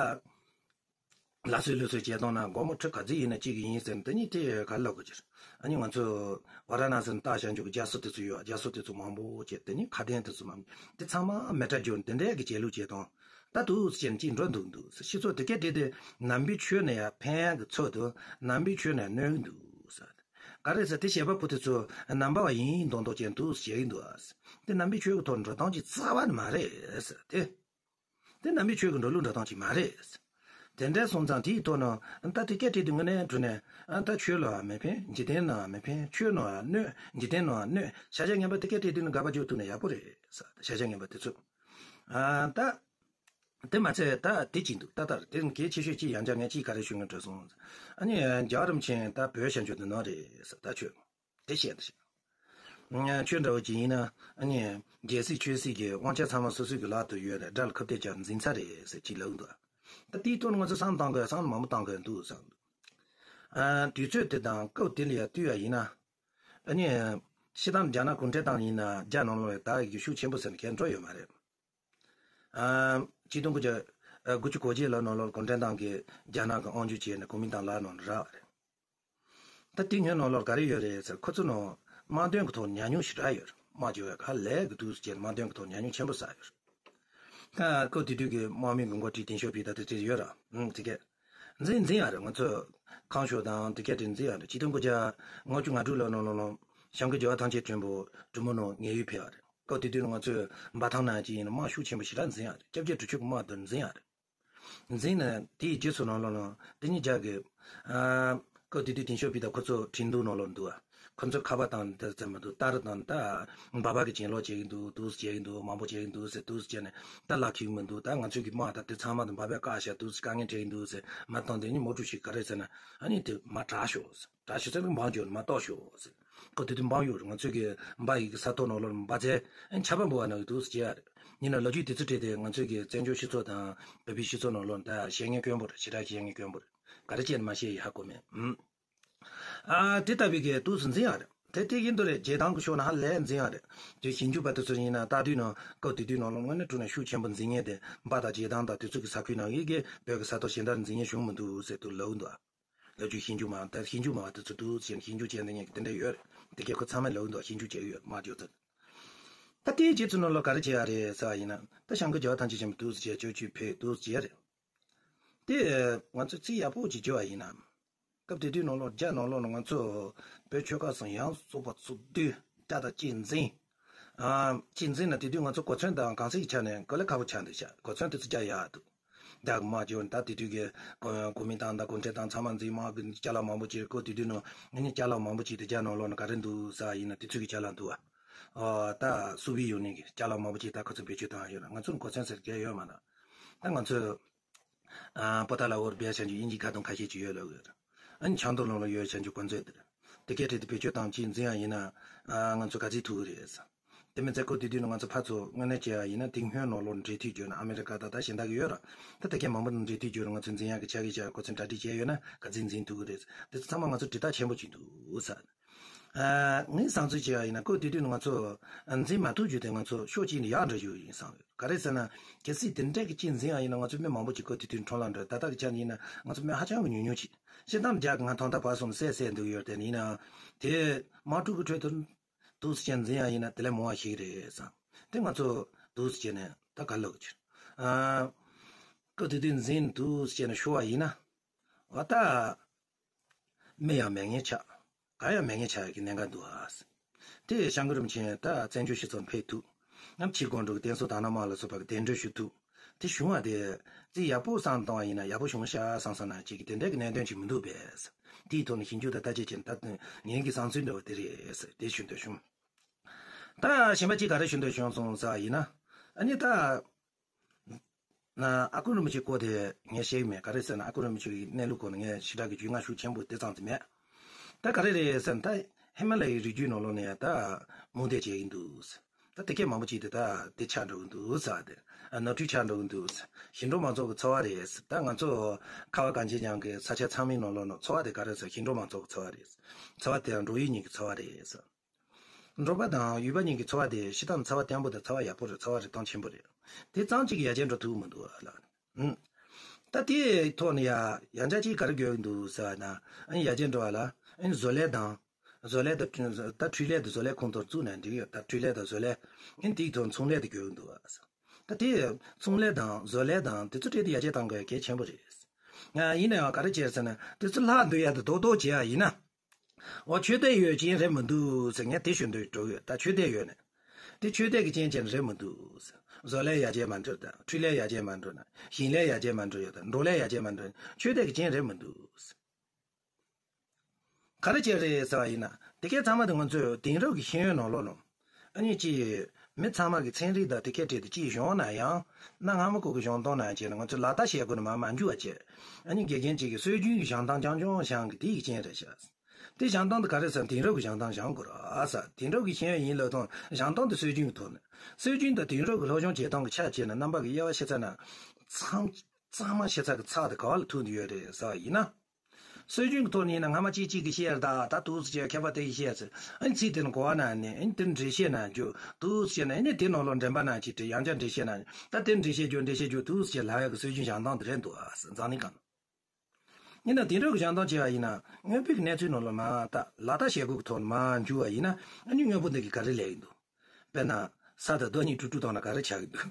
ལ་སོས་ལུ་སོས་བྱས་བཏང་ན། སྒོར་མོ་ཁྲི་ག་ཚོད་ཡིན་ན་གཅིག་གི་ཡིན་ཟེར་ནས། དེ་ནི་དེ་ག་ལབ་དགོས་ཀྱི་རེད། ཨ་ནི་ང་ཚོ་ཝ་ར་ཎ་སི་ནས་ལྟ་བྱ་འཇུག་རྒྱ་སོ་དེ་ཚོ་ཡོད། རྒྱ་སོ་དེ་ཚོ་མང་པོ་བྱས། དེ་ནི་ཁ་དན་དེ་ཚོ་མང་པོ། དེ་ཚང་མ་མེ་ཏྲ་བརྗོད་དེ་འདྲའི་གི་བྱེད་ལུགས་བྱས་བཏང་། ད་འདུག་ཟེར་ནས་གཅིག་འགྲོ་འདུག་འདུག་ཟེར། སྤྱི་ཚོགས་དེ་གས་དེ་དེ་ནང་པའི་ཆོས་ནས་ཡང་ཕན་གི་ཚོད་དུ། ནང་པའི་ཆོས་ནས་གནོད་གི་འདུག་ཟེར། ག་རེ་ཟེར། དེ་བྱེད་པ་པོ་དེ་ཚོ་ནང་པ་བ་ཡིན་མདོག་མདོག་བྱས་འདུག་ཟེར་གྱི་འདུག་ཨ། དེ་ནང་པའི་ཆོས་ཀྱི་ཐོག་འགྲོ་སྟངས་ཅིག་རྩ་བ་ནས་མ་རེད་ཟེར། དེ། དེ་ནང་པའི་ཆོས་ཀྱི་འགྲོ་ལུགས་འགྲོ་སྟངས་ཅིག་མ་རེད། དེ་འདྲ་སོང་ཙང་དེའི་ཐོག་ནས་ད་དེ་སྐད་བྲིས་དུས་དངོས་གནས་དྲང་གནས། ཨ། ད་ཆོས་ལ་མི་ཕན། འཇིག་རྟེན་ལ་མི་ཕན། ཆོས་ལ་གནོད། འཇིག་རྟེན་ལ་གནོད། བྱ་བྱེད་ངན་པ་དེ་སྐད་བྲིས་དུས་ནས་དགག་པ་རྒྱག་ཐུབ་ན་ཡག་པོ་རེད་ཟེར། བྱ་བྱེད་ངན་པ་དེ་ཚོ། ཨ། ད་དེ་མ་ཚད་ད་དེ་གཅིག་འདུག་ད་ལྟར་དེ་གལ་ཆེ་ཤོས་གཅིག་ཡང་བསྐྱར་ངས་གཅིག་ག་རེ་ཞུ་སྙིང་བྲོ་སོང་། ཨ་ནི་རྒྱལ་བ་རིན་པོ་ཆེ་ད་བོད་བྱ་འཇུག་འདི་ནོར་རེད་ཟེར། ད་ཆོས། དེ་བཤད་དེ་བཤད། ཆོས་འདྲ་བོ་ཅིག་ཡིན་ན། ཨ་ནི་རྒྱལ་སྲིད་ཆོས་སྲིད་ཀྱི་དབང་ཆ་ཚང་མ་སོ་སོའི་གི་ལག་ཏུ་ཡོད་རེད། དགྲ་ལ་ཁ་གཏད་བཅག་འཛིང་ཚར་རེད་ཟེར་གཅིག་ལབ་འདུག་ད་དེའི་ཐོག་ནས་ང་ཚོ་བསམ་བཏང་དགོས། བསམ་མང་པོ་བཏང་དགོས་འདུག་བསམ་འདུག་ཨ། དུས་ཚོད་དེ་དང་སྐབས་དེ་ལ་ཡ་ལྟོས་པ་ཡིན་ན། ཨ་ནི་སྤྱིར་བཏང་རྒྱ་ནག་གུང་ཁྲན་ཏང་ཡིན་ན། རྒྱ་ནང་ལོགས་ལ་ད་ཡི་ཤུགས་ཆེན་པོ་ཟེར་ནས་གས་འགྲོ་ཡོད་མ་རེད། ཨ། ཆིག་སྟོང་དགུ་བརྒྱ་དགུ་བཅུ་གོ་བརྒྱད་ལོ་ནང་ལོགས་གུང་ཁྲན་ཏང་གིས་རྒྱ་ནག་གི་དབང་སྒྱུར་བྱས་ནས་གོ་མིན་ཏང་ལག་ནང་ལ་རག་པ་རེད། ད་དེ་སྔོན་ནང་ལོགས་ག་རེ་ཡོད་རེད་ཟེར། ཁོ་ཚོ་ནང་དམག་དོན་གྱི་ཐོག་ཉམས་མྱོང་ཞེ་དྲག་ཡོད་རེད། དམག་རྒྱག་ཡ་ག་ལེ་གི་འདུག་ཟེར་བྱས་ནས་དམག་དོན་གྱི་ཐོག་ཉམས་མྱོང་ཆེན་པོ་བསགས་ཡོད་རེད། ད་སྐབས་དེ་དུས་ཀྱི་དམག་མི་གི་འགོ་ཁྲིད་ཏེང་ཞའོ་ཕིང་ད་ལྟ་དེ་ཡོད་ར། ཨང་། དེ་གས་འཛིང་འཛིང་ཡ་རེད། ང་ཚོ་ཁང་ཤོག་དང་དེ་གས་དེ་འཛིང་ཡ་རེད། ཆིག་སྟོང་དགུ་བརྒྱ་ལྔ་བཅུ་ང་དྲུག་ལོ་ནང་ལོགས་ལ་བྱམས་མགོན་རྒྱལ་བ་ཐམས་ཅད་མགྲོན་པོ་གྲོ་མོ་ནང་ངེས་ཡོད་ཕེབས་པ་རེད། སྐབས་དེ་དུས་ང་ཚོས་འབའ་ཐང་ནང་ཅིག་ཡིན་ན་དམག་ཤུགས་ཆེན་པོ་ཞེ་དྲག་འཛིང་ཡ་རེད། སྐྱབས་རྗེ་གྲུབ་ཆོས་ཀྱི་དམག་དེ་འཛིང་ཡ་རེད། འཛིང་ནས་དེའི་རྗེས་སུ་ནང་ལོགས་ལ་དེ་ཉིད་རྒྱ་གི། ཨ། སྐབས་དེ་དུས་ཏེང་ཞའོ་ཕིང་དང་ཁོ་ཚོ་ཁྲིན་ཏུའུ་ནང་ལོགས་འདུག་ཨ། ཁོ་ཚོས་ཁ་པར་དང་དེ་ཚོ་མི་འདུག་ལྟར་དང་། ད་འབའ་པ་གི་གྱེན་ལོག་བྱེད་ཀྱི་འདུག་འདུག་སེ་བྱེད་ཀྱི་འདུག་མང་པོ་བྱེད་ཀྱི་འདུག་ཟེར་འདུག་སེ་བྱས་ནས། ད་ལག་འཁྱེར་གྱི་མི་འདུག་ད་ང་ཚོའི་གི་དམག་ད་དེ་ཚང་མ་དང་འབའ་པས་བཀག་བཞག་འདུག་ཟེར། དཀའ་ངལ་འཕྲད་ཀྱི་འདུག་ཟེར། མ་བཏང་དེ་ནི་མོ་ཀྲུའུ་ཞི་ག་རེ་ཟེར་ན། ཨ་ནི་དེ་མར་དྲག་ཤོག་ཟེར། དྲག་ཤོག་ཟེར་ན་འབངས་སྐྱོར་མ་གཏོགས་ཤོག་ཟེར། ཁོ་དེ་དུས་འབངས་ཡོད་རེད། ང་ཚོའི་གི་འབའ་ཡི་གི་ས་ཐོག་ནང་ལོགས་འབའ་རྫས་ཆར་པ་འབུ་བ་ནང་གི་འདུག་སེ་བྱེད་ཡ་རེད། ཡིན་ན་ལོ་རྒྱུས་དེ་ཚོ་བྲིས་ཏེ་ང་ཚོའི་གི་བཙན་བྱོལ་སྤྱི་ཚོགས་དང་བོད་པའི་སྤྱི་ཚོགས་ནང་ལོགས་ད་བཤད་མཁན་དཀོན་པོ་རེད། ཞེ་དྲག་བཤད་མཁན་དཀོན་པོ་རེད། ག་རེ་བྱས་ནས་མ་བཤད་ཡིན་ཧ་གོ་མེད། ཨུམ། ཨ། དེ་ལྟ་བུའི་གི་འདུག་སེ་འཛིང་ཡ་རེད། དེ་དེ་ཡིན་དུས་རེད། རྒྱལ་ཐང་གི་ཕྱོགས་ནས་ཧ་ལས་འཛིང་ཡ་རེད། དེ་ཞིབ་འཇུག་པ་དེ་ཚོ་ཡིན་ན་ལྟ་དུས་ནང་སྐབས་དེ་དུས་ནང་ལོགས་དངོས་གནས་དྲང་གནས་ཤུགས་ཆེན་པོ་འཛིང་མཁན་དེ་འབའ་དང་རྒྱལ་ཐང་དང་དེ་ཚོ་གི་ས་ཁུལ་ནང་ཡི་གེ་བོད་ཀྱི་ས་ཐོག་གཞན་དག་འཛིང་མཁན་བྱུང་མི་འདུག་ཟེར་དུ་ལབ་འདུག་ཨ། ལོ་རྒྱུས་ཞིབ་འཇུག་མ་ད་ཞིབ་འཇུག་མ་བ་དེ་ཚོ་འདུག་ཟེར་ཞིབ་འཇུག་བྱས་འདི་ངས་དེ་འདྲ་ཡོད་རེད། དེ་གས་ཁོ་ཚང་མས་ལབ་འདུག་ཞིབ་འཇུག་བྱས་ཡོད་མ་བརྗོད་ཚར། ད་དེའི་རྗེས་སུ་ནང་ལོགས་ག་རེ་བྱས་ཡ་རེད་ཟེར་བ་ཡིན་ན། ད་བྱམས་མགོན་རྒྱལ་བ་ཐམས་ཅད་མགྲོན་པོ་འདུག་ཟེར་བྱས་ཅོ་ཅོས་ཕེབས་འདུག་ཟེར་རེད། དེ་ང་ཚོ་རྩིས་ཡག་པོ་ཅིག་བྱས་པ་ཡིན་ན། སྐབས་དེ་དུས་ནང་ལོགས་རྒྱ་ནང་ལོགས་ནས་ང་ཚོ་བོད་ཆོལ་ཁ་གསུམ་ཡང་རྩོད་པ་རྩོད་དུས་རྒྱ་དང་གཅིག་འཛིང་། ཨ། གཅིག་འཛིང་ན་དེ་དུས་ང་ཚོ་གོ་མཚོན་དང་གང་ཟག་གི་ཆ་ནས་ག་ལེ་ཁག་པོ་ཆགས་འདུག་ཤག་གོ་མཚོན་དེ་ཚོ་རྒྱ་ཡག་འདུག་རྒྱ་གི་དམག་འབྱོར་ད་དེ་དུས་ཀྱི་གོ་གོ་མིན་ཏང་དང་གུང་ཁྲན་ཏང་ཚང་མ་འཛིང་དམག་གི་ཅ་ལག་མང་པོ་ཅིག་སྐབས་དེ་དུས་ནང་ང་གཉིས་ཅ་ལག་མང་པོ་ཅིག་དེ་རྒྱ་ནང་ལོགས་ནས་ག་རེ་འདུག་ཟེར་བ་ཡིན་ན་དེ་ཚོ་གི་ཅ་ལག་འདུག་བ། ཨོ། ད་སུ་བི་ཡོ་ནི་གི་ཅ་ལག་མང་པོ་ཅིག་ད་ཁོ་ཚོ་བེད་སྤྱོད་བཏང་ཡོད་ལ། ང་ཚོར་གོ་མཚོན་ཟེར་རྒྱ་ཡོད་མ་རེད། ད་ང་ཚོས། ཨ། པོ་ཏཱ་ལ་འོག་སྦས་བྱས་འཇུག་དབྱིན་ཇིའི་ཁ་གཏོང་ཁ་ཤས་ཅིག་ཡོད་ལབ་ཡོད་རེད། ཨ་ནི་ཆབ་མདོ་ནང་ལ་ཡོད་བྱས་འཇུག་གོ་མཚོན་དེ་རེད། དེ་གས་བྲིས་ཏེ་བེད་སྤྱོད་བཏང་གཅིག་འཛིང་ཡ་ཡིན་ན། ཨ། ང་ཚོ་ག་ཚོད་ཐུབ་ཀྱི་རེད་ཟེར། དེ་མིན་ཚེ་སྐབས་དེ་དུས་ནང་ང་ཚོ་ཕར་ཚུར་དངོས་གནས་བྱས་པ་ཡིན་ན་དེ་སྔོན་ནང་ལོགས་འབྲེལ་མཐུད་བརྒྱུད་ནས་ཨ་མེ་རི་ཀ་དང་ད་གཞན་དག་གི་ཡོད་ར། ད་དེ་གས་མང་པོ་ནང་འབྲེལ་མཐུད་བརྒྱུད་ནས་ང་ཚོས་འཛིང་ཡག་གི་ཆ་གི་ཆ་གོ་མཚོན་གྲ་སྒྲིག་བྱས་ཡོད་ན་ག་ཚོད་འཛིང་ཐུབ་ཀྱི་རེད། དེ་ཚོ་ཚང་མ་ང་ཚོ་དྲིལ་བསྒྲགས་ཆེན་པོ་བྱེད་འདུག་ཟེར། ཨ། ངས་བསམ་ཚུལ་བྱས་པ་ཡིན་ན་སྐབས་དེ་དུས་ནང་ང་ཚོ་འཛིང་མ་ཐུབ་རྒྱུ་དེ་ང་ཚོ་ཕྱོགས་གཅིག་ནས་ཡག་འགྲོ་རྒྱུ་ཡིན་བསམ་ཡོད། ག་རེ་ཟེར་ན། གལ་སྲིད་དེ་འདྲས་ཀྱི་གཅིག་འཛིང་ཡག་ཡིན་ན་ང་ཚོ་མི་མང་པོ་ཅིག་སྐབས་དེ་དུས་ཁྲོམ་ལ་འགྲོ། ད་ལྟ་གི་ཆ་ནས་ཡིན་ན་ང་ཚོ་མི་ཧ་ཅང་གི་ཉུང་ཉུང་ཅིག་སྤྱིར་བཏང་རྒྱ་གི་ང་ཐང་ཐང་བར་གསུམ་བསད་བསད་འདུག་ཡོད་དེ་ཡིན་ན། དེ་དམག་འཁྲུག་གི་ཁྲོད་དུ་འདུག་སེ་བྱས་འཛིང་ཡག་ཡིན་ན་དེ་ལས་མང་བ་ཞིག་རེད་བསམ། དེ་ང་ཚོ་འདུག་སེ་བྱས་ནས་ད་ག་ལབ་ཀྱི། ཨ། སྐབས་དེ་དུས་འཛིང་འདུག་སེ་བྱས་ནས་ཤོར་བ་ཡིན་ན། འོ་ད། མི་ཡང་མེད་མཁན་ཆགས། གང་ཡང་མེད་མཁན་ཆགས་ཡག་གི་གནད་འགག་འདུག་ཨ། དེ་བྱམས་མགོན་རིན་པོ་ཆེ་ད་བཙན་བྱོལ་སྤྱི་ཚོགས་ཕེབས་ཐུབ། ནམ་ཕྱིར་དགོང་དྲོ་གི་བསྟན་སྲུང་དང་སྣ་མང་ལ་སོགས་པ་གི་གདན་འདྲེན་ཞུ་ཐུབ། དེ་བྱུང་བ་དེ་རྩིས་ཡག་པོ་བསམ་བཏང་བ་ཡིན་ན་ཡག་པོ་བྱུང་ཤག་བསམ་བསམ་ན་ཅིག་གི་དེ་འདྲ་གི་གནད་དོན་ཅིག་མི་འདུག་པས། དེའི་ཐོག་ནས་ཞིབ་འཇུག་དང་བརྟག་དཔྱད་བྱས་ནས་ད་ངེད་ཀྱི་བསམ་ཚུལ་འདྲ་བོ་དེ་རེད་ཟེར་དེ་ཞུ་འདོད་བྱུང་། ད་གཞན་པ་ཅིག་ག་རེ་ཞུ་འདོད་བྱུང་སོང་ཟེར་བ་ཡིན་ན། ཨ་ནི་ད། ན། ཨ་ཁུ་རིན་པོ་ཆེའི་སྐོར་དེ་ངས་བཤད་ཀྱི་མེད། ག་རེ་ཟེར་ན་ཨ་ཁུ་རིན་པོ་ཆེའི་གནས་ལུགས་སྐོར་ནས་ངས་ཞེ་དྲག་གི་རྒྱུས་མངའ་ཤུགས་ཆེན་པོ་དེ་ཙམ་ཙམ་མེད། ད་ག་རེ་རེད་ཟེར་ན་ད་ཧི་མ་ལ་ཡའི་རི་རྒྱུད་ནང་ལོགས་ནས་ཡང་ད་རྨོངས་དད་བྱེད་ཀྱི་འདུག་ད་དེ་གས་མང་པོ་ཅིག་དེ་ད་དེ་ཆགས་འགྲོ་གི་འདུག་ཟེར་ཏེ། ཨ། ནོར་འཁྲུལ་ཆགས་འགྲོ་གི་འདུག་ཟེར། ཞིང་འབྲོག་མང་ཚོགས་ཀྱི་འཚོ་བ་རེད་ཟེར། ད་ང་ཚོ་ཁ་བ་གངས་ཅན་ལྗོངས་ཀྱི་ས་ཆ་ཚང་མའི་ནང་ལོགས་ནང་འཚོ་བ་དེ་ག་རེ་ཟེར། ཞིང་འབྲོག་མང་ཚོགས་ཀྱི་འཚོ་བ་རེད་ཟེར། འཚོ་བ་དེ་ཡང་འབྲོག་ཡུལ་གཉིས་ཀྱི་འཚོ་བ་རེད་ཟེར། འབྲོག་པ་དང་ཡུལ་པ་གཉིས་ཀྱི་འཚོ་བ་དེ་སྤྱིར་བཏང་འཚོ་བ་བརྟན་པོ་དང་འཚོ་བ་ཡག་པོ་རེད། འཚོ་བ་རིན་ཐང་ཆེན་པོ་རེད། དེ་ཙམ་གཅིག་གི་ཡར་རྒྱས་འགྲོ་ཐུབ་ཀྱི་མི་འདུག་ལ། ཨུམ། ད་དེའི་ཐོག་ནས་ཡ་ཡང་བསྐྱར་ཅིག་ག་རེ་དགོས་ཀྱི་འདུག་ཟེར་བ་ན། ཨ་ནི་ཡར་རྒྱས་འགྲོ་བ་ལ་ཨ་ནི་བཟོ་ལས་དང་། བཟོ་ལས་དང་། ད་འཕྲུལ་ལས་དང་བཟོ་ལས་ཁོངས་གཏོགས་བཙུགས་ན་འགྲིག་ཡོད། ད་འཕྲུལ་ལས་དང་བཟོ་ལས། ཨ་ནི་དེའི་ཐོག་ཚོང་ལས་དེ་དགོས་ཀྱི་འདུག་བ། ད་དེ་ཚོང་ལས་དང་བཟོ་ལས་དང་དེ་ཚོ་སྤྲད་དེ་ཡར་རྒྱས་གཏང་དགོས་གལ་ཆེན་པོ་རེད། ང་ཡིན་ན་ཡང་ག་རེ་བྱས་ཟེར་ན། དེ་ཚོ་ལྷག་འདོད་ཡ་དང་རྡོག་རྡོག་བྱེད་ཡ་ཡིན་ན། འོ་ཆོས་དད་ཡོད་ཅན་རེད་མི་འདུག་ཟེར། ངས་དེ་ཞུ་འདོད་འགྲོ་ཡོད། ད་ཆོས་དད་ཡོད་ན། དེ་ཆོས་དད་ཀྱི་རྐྱེན་བྱས་ནས་རེད་མི་འདུག་ཟེར། བཟོ་ལས་ཡར་རྒྱས་མ་འགྲོ་ན། འཕྲུལ་ལས་ཡར་རྒྱས་མ་འགྲོ་ན། ཞིང་ལས་ཡར་རྒྱས་མ་འགྲོ་ཡོད། ད་འབྲོག་ལས་ཡར་རྒྱས་མ་འགྲོ་ན་ཆོས་དད་ཀྱི་རྐྱེན་རེད་མི་འདུག་ཟེར། ག་རེ་བྱས་རེད་ཟེར་བ་ཡིན་ན། དེ་གས་ཚང་མ་དེ་ང་ཚོས་དེང་རབས་ཀྱི་ཤེས་ཡོན་ནང་ལོགས་ནང་། ཨ་ནི་ཅི། མི་ཚང་མ་གི་ཚན་རིག་དང་དེ་གས་སྤྲད་དེ་ཅིག་སྦྱོང་ན་ཡང་། གནའ་སྔ་མོ་གོ་གི་སྦྱང་སྟངས་ནང་བྱས་ན་ང་ཚོས་ལག་བརྡ་བཤད་དགོས་ནི་མ་མ་འཇུ་བ་བྱས། ཨ་ནི་དགེ་རྒན་ཅིག་གིས་སྲོལ་རྒྱུན་གྱི་སྦྱང་སྟངས་རྐྱང་རྐྱང་སྦྱང་གི་དེ་ཡི་རྐྱེན་རེད་ཤག། དེ་སྦྱང་སྟངས་དེ་ག་རེ་ཟེར་ན་དེང་རབས་ཀྱི་སྦྱང་སྟངས་སྦྱང་དགོས་ར་ཨ་ཟེར། དེང་རབས་ཀྱི་ཤེས་ཡོན་ཡིན་ལབ་དང་སྦྱང་སྟངས་དེ་སྲོལ་རྒྱུན་གྱི་ཐོག་ནས། སྲོལ་རྒྱུན་དང་དེང་རབས་ཀྱི་སློབ་སྦྱོང་བྱེད་སྟངས་ཀྱི་ཆ་བྱས་ན་རྣམ་པ་གི་དབྱེ་བ་ཕྱེ་ཚར་ན། ཚང་ཚང་མ་ཕྱེ་ཚར་གི་ཚགས་དེ་ག་བ་ལ་ཐུག་ནི་ཡོད་རེད་ཟེར་བ་ཡིན་ན། སྲོལ་རྒྱུན་གྱི་ཐོག་ནས་ཡིན་ན་སྔ་མ་གཅིག་གཅིག་གིས་བཤད་ད་ད་འདུག་སེ་བྱས་མཁས་པ་དེ་གིས་བཤད་ཟེར། ཨ་ནི་ཚིག་དེ་ནི་གོ་བ་ནང་ནས་ཨ་ནི་དེ་འགྲེལ་བཤད་ནང་འཇུག་འདུག་སེ་བྱས་ན་ཨ་ནི་དེ་ནང་ལོགས་འདྲེན་པ་ནང་གཅིག་དེ་ཡང་བསྐྱར་འགྲེལ་བཤད་ནང་ད་དེ་འགྲེལ་བཤད་འཇུག་འགྲེལ་བཤད་འཇུག་འདུག་སེ་བྱས་ལབ་ཡག་གི་སྲོལ་རྒྱུན་སྦྱང་སྟངས་དེ་རེད་འདུག་ཨ་ཟེར། འཛམ་གླིང་སྒང་ལ། ཡིན་ན་དེང་རབས་ཀྱི་སྦྱང་སྟངས་བྱས་པ་ཡིན་ན་སྔོན་བོད་ཀྱི་གནས་ཚུལ་ནང་ལ་མར་ད་ལག་བརྡ་བྱེད་སྒོ་གི་ཐོག་ནས་མར་འཇུ་བ་ཡིན་ན། ཨ་ནི་སྔོན་པོ་འདི་གིས་ག་རེ་ལས་ཀྱི་འདུག་དཔེར་ན། ས་དང་རྡོ་གཉིས་དཀྲུག་དཀྲུག་བཏང་ན་ག་རེ་ཆགས་ཀྱི་འདུག་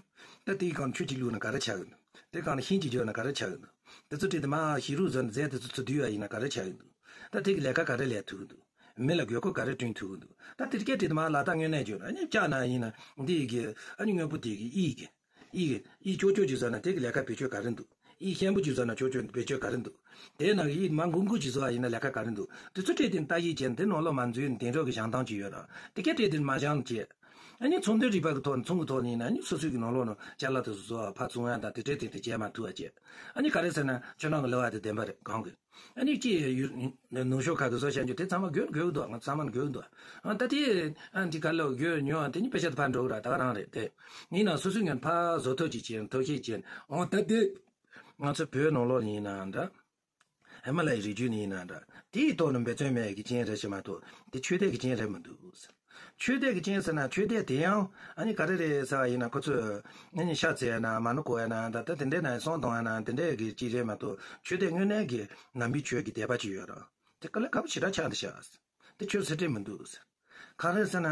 ད་དེའི་སྒང་ཆུ་གཅིག་བླུགས་ན་ག་རེ་ཆགས་ཀྱི་འདུག་དེ་སྒང་ལ་ཤིང་གཅིག་བརྗོད་ན་ག་རེ་ཆགས་ཀྱི་འདུག་དེ་ཚོ་བྲིས་ཏེ་མར་བྱི་རུ་བཟོས་ནས་རྫས་དེ་ཚོ་ཚུར་བསྡུས་པ་ཡིན་ན་ག་རེ་ཆགས་ཀྱི་འདུག་ད་དེ་གི་ལས་ཀ་ག་རེ་ལས་ཐུབ་ཀྱི་འདུག་མི་ལ་དགོས་མཁོ་ག་རེ་བསྐྲུན་ཐུབ་ཀྱི་འདུག་ད་དེ་སྐད་བྲིས་ཏེ་མར་ལག་བརྡ་དངོས་གནས་བརྗོད་ན་ཨ་ནི་བཅག་ན་ཡིན་ན་འདི་ཡི་གི་ཨ་ནི་དངོས་པོ་དེ་གི་དབྱིབས་ཀྱི། དབྱིབས་ཀྱི་དབྱིབས་ཀྱོག་ཀྱོག་ཅིག་བཟོས་ན་དེ་གི་ལས་ཀ་བེད་སྤྱོད་ག་རེ་འདུག་དབྱིབས་ཤན་པོ་ཅིག་བཟོས་ན་ཀྱོག་ཀྱོག་བེད་སྤྱོད་ག་རེ་འདུག་དེའི་ནང་གི་དབྱིབས་མར་མགོ་མགོ་ཅིག་བཟོ་བ་ཡིན་ན་ལས་ཀ་ག་རེ་འདུག་དེ་ཚོ་བྲིས་ཏེ་ལྟ་ཞིབ་བྱས་ནས་དེ་ནང་ལོགས་མར་འཛུལ་ནས་དེང་རབས་ཀྱི་སྦྱང་སྟངས་ཅིག་ཡོད་ར། དེ་གས་བྲིས་ཏེ་མར་སྦྱངས་བྱས། ཨ་ནི་ཚོང་དོན་རིག་པ་གི་ཐོག་ནས་ཚོང་གི་ཐོག་ནས་ཡིན་ན་ཨ་ནི་སོ་སོའི་གི་ནང་ལོགས་ནང་ཅ་ལག་དེ་ཚོ་བཟོ་བ་ཕར་བཙོང་ཡ་དང་དེ་འདྲས་དེ་འདྲས་བྱེད་མ་ཐུབ་པ་བྱས། ཨ་ནི་ག་རེ་ཟེར་ན་ཁྱོད་རང་གི་ལབ་པ་དེ་བདེན་པ་རེད་གང་གི་ཨ་ནི་ཅི་ཡོད། ནུབ་ཕྱོགས་ཁག་གི་བཟོ་བྱ་རྒྱུ་དེ་ཚང་མ་དགོས་དགོས་འདུག་ང་ཚང་མ་དགོས་འདུག་ཨ་ད་དེ་ཨ་འདི་ག་ལ་དགོས་ཉོ་ཨ་དེ་ནི་པེ་ཤ་དེ་ཕར་འགྲོ་གི་ར་ད་ག་རང་རེད་དེ། ཡིན་ན་སོ་སོའི་ངན་ཕར་བཟོ་ཐབས་ཅིག་བྱེད་ཐབས་ཤེས་བྱེད་འོ་ད་དེ། ང་ཚོ་བོད་ནང་ལོགས་ཡིན་ན་འདྲ། ཧི་མ་ལ་ཡའི་རི་རྒྱུད་ནས་ཡིན་ན་འདྲ། དེའི་ཐོག་ནས་འབད་བརྩོན་མེད་ཀྱི་རྐྱེན་རེད་ཤག་མ་གཏོགས་དེ་ཆོས་དད་ཀྱི་རྐྱེན་རེད་མི་འདུག་ཆོས་དད་ཀྱི་རྐྱེན་ཟེར་ན་ཆོས་དད་དེ་ཡང་ཨ་ནི་ག་རེ་རེད་ཟེར་བ་ཡིན་ན་ཁོ་ཚོས་ཨ་ནི་ཤ་བཙལ་ན་མ་ཎི་གོ་ཡ་ན་ད་ལྟ་དེ་འདྲས་ན་གསུང་གཏོང་ཡ་ན་དེ་འདྲས་ཀྱི་ཅིག་རེད་མ་གཏོགས་ཆོས་དད་དངོས་གནས་ཀྱི་ནང་པའི་ཆོས་ཀྱི་དད་པ་ཅིག་ཡོད་ར། དེ་དཀའ་ལས་ཁག་པོ་ཞེ་དྲག་ཆགས་འདུག་ཤག་དེ་ཆོས་སེམས་ཁྲལ་མི་འདུག་ག་རེ་ཟེར་ན།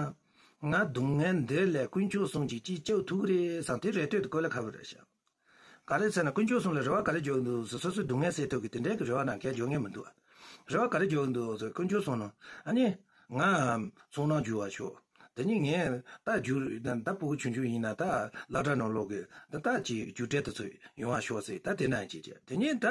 ང་སྡུག་བསྔལ་འདི་ལས་དཀོན་མཆོག་གསུམ་གྱིས་ཅིག་སྐྱོབ་ཐུབ་ཀྱི་རེད་བསམ་དེ་རེ་ལྟོས་དེ་དཀའ་ལས་ཁག་པོ་རེད་ཤག་ག་རེ་ཟེར་ན་དཀོན་མཆོག་གསུམ་ལ་རེ་བ་ག་རེ་རྒྱག་གི་འདུག་ཟེར་སོ་སོའི་སྡུག་བསྔལ་སེལ་ཐུབ་ཀྱི་དེ་འདྲའི་གི་རེ་བ་ནང་གལ་འཇོག་མཁན་མི་འདུག་རེ་བ་ག་རེ་རྒྱག་གི་འདུག་ཟེར་དཀོན་མཆོག་གསུམ་ལ་ཨ་ནི་ང་ཚོང་ནང་འཇུག་པར་ཤོག་དེ་ནི་ངས་ད་རྒྱུ་ད་ཕྲུ་གུ་ཆུང་ཆུང་ཡིན་ན་ད་སློབ་གྲྭ་ནང་ལོག་གི་ད་ད་ཅིག་རྒྱུགས་སྤྲོད་དེ་ཚོ་ཡོང་བར་ཤོག་ཟེར་ད་དེ་ནང་ཅིག་བྱས་དེ་ནི་ད་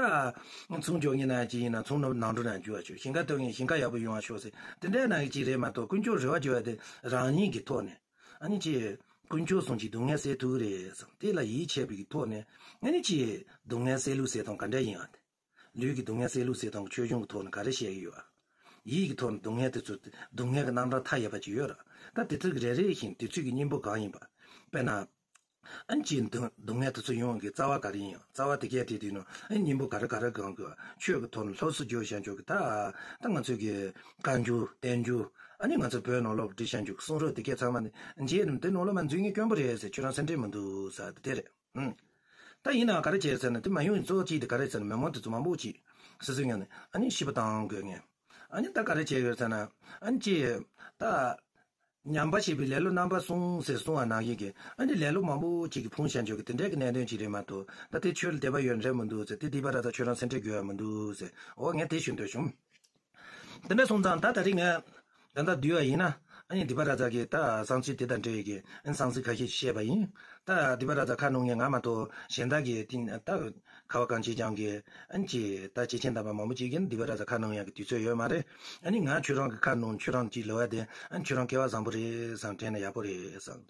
ཚོང་རྒྱག་མཁན་ནང་ཅིག་ཡིན་ན་ཚོང་ནང་འགྲོ་ནང་འཇུག་པར་ཤོག་ཞིང་ཁ་གཏོད་མཁན་ཞིང་ཁ་ཡག་པོ་ཡོང་བར་ཤོག་ཟེར་དེ་འདྲའི་ནང་གི་ཅིག་རེད་མ་གཏོགས་དཀོན་མཆོག་རེ་བ་རྒྱག་པ་དེ་རང་ཉིད་ཀྱི་ཐོག་ནས། ཨ་ནི་ཅིག་དཀོན་མཆོག་གསུམ་གྱིས་སྡུག་བསྔལ་སེལ་ཐུབ་ཀྱི་རེད་བསམ་དེ་ལ་ཡིད་ཆེས་པའི་ཐོག་ནས་ཨ་ནི་ཅིག་སྡུག་བསྔལ་སེལ་ལུགས་སེལ་སྟངས་ག་འདྲ་ཡིན་ཨ། ལུས་ཀྱི་སྡུག་བསྔལ་སེལ་ལུགས་སེལ་སྟངས་ཆོས་གཞུང་གི་ཐོག་ནས་ག་རེ་བཤད་ཀྱི་ཡོད་ཨ། ཡིད་ཀྱི་ཐོག་ནས་སྡུག་བསྔལ་དེ་ཚོ་སྡུག་བསྔལ་གྱི་རྣམ་གྲངས་མཐའ་ཡས་པ་ཅིག་ཡོད་ར། ད་དེ་ཚོ་གི་རེ་རེ་བཞིན་དུས་ཚོད་ཀྱི་སྙིང་པོ་གང་ཡིན་པ། དཔེར་ན། ཨ་ནི་ཅིག་སྡུག་སྡུག་བསྔལ་དེ་ཚོ་ཡོང་གི་རྩ་བ་ག་རེ་ཡིན་ཨ། རྩ་བ་དེ་གས་དེ་དུས་ནོ་ཨ་ནི་སྙིང་པོ་ག་རེ་ག་རེ་གང་དགོས་ཨ། ཆོས་ཀྱི་ཐོག་ནས་སློབ་གསོ་རྒྱུ་བྱ་རྒྱུ་གི་ད་ད་ང་ཚོ་གི་བཀའ་འགྱུར་བསྟན་འགྱུར། ཨ་ནི་ང་ཚོ་བོད་ནང་ལོགས་བྲིས་བཞག་རྒྱུ་གསུང་རབ་དེ་གས་ཚང་མ་ནི་རྗེས་ནི་དེ་ནང་ལོགས་མ་འཛུལ་མཁན་དཀོན་པོ་རེད་ཟེར་ཁྱོད་རང་སེམས་ཁྲལ་མི་འདུག་ཟེར་དེ་རེད། ཨུམ། ད་ཡིན་ནའང་ག་རེ་བྱས་ཟེར་ན་དེ་མ་ཡོང་གཙོ་བོ་གཅིག་དེ་ག་རེ་ཟེར་ན་མི་མང་དེ་ཚོ་མང་པོ་ཅིག་སོ་སོའི་ངོས་ནས་ཨ་ནི་ཤི་བ་བཏང་དགོས་ངེས། ཨ་ནི་ད་ག་རེ་བྱས་ཡོད་ཟེར་ན་ཨ་ནི་ཅི། ད། ཉམས་པ་བྱས་པའི་ལེ་ལོ་རྣམ་པ་གསུམ་ཟེར་གསུང་བ་ནང་བཞིན་གྱི་ཨ་ནི་ལེ་ལོ་མང་པོ་ཅིག་གིས་ཕུང་བཞག་འཇོག་གི་དེ་འདྲའི་གི་གནད་དོན་ཅིག་རེད་མ་གཏོགས་ད་དེ་ཆོས་ལ་དད་པ་ཡོད་རེད་མི་འདུག་ཟེར་དེ་སྡིག་པ་ར་ད་ཁྱོད་རང་སེམས་ཁྲལ་དགོས་ཡ་མི་འདུག་ཟེར་འོ་ངས་དེ་ཞུ་འདོད་བྱུང་། དེ་འདྲ་སོང་ཙང་ད་ད་རེས་ངས་ད་ལྟ་བསྡུས་པ་ཡིན་ན་ཨ་ནི་སྡིག་པ་ར་ད་གི་ད་བསམ་ཚུལ་དེ་དང་འབྲེལ་གྱི་ཨ་ནི་བསམ་ཚུལ་ཁ་ཤས་བཤད་པ་ཡིན། ད་སྡིག་པ་ར་ད་ཁ་ནང་ངས་ང་མ་གཏོགས་གཞན་དག་གི་དེ་ད་ཁ་བ་གངས་ཅན་ལྗོངས་ཀྱི་ཨ་ནི་ཅི་ད་སྐྱེས་ཆེན་དམ་པ་མང་པོ་ཅིག་གིས་སྡིག་པ་ར་ད་ཁ་ནང་ཡག་གི་དུས་ཚོད་ཡོད་མ་རེད། ཨ་ནི་ང་ཁྱོད་རང་གི་ཁ་ནང་ཁྱོད་རང་ཅིག་ལབ་པ་དེ་ཨ་ནི་ཁྱོད་རང་སྐལ་བ་བཟང་པོ་རེད་བསམ་དྲན་ན་ཡག་པོ་རེད་བསམ།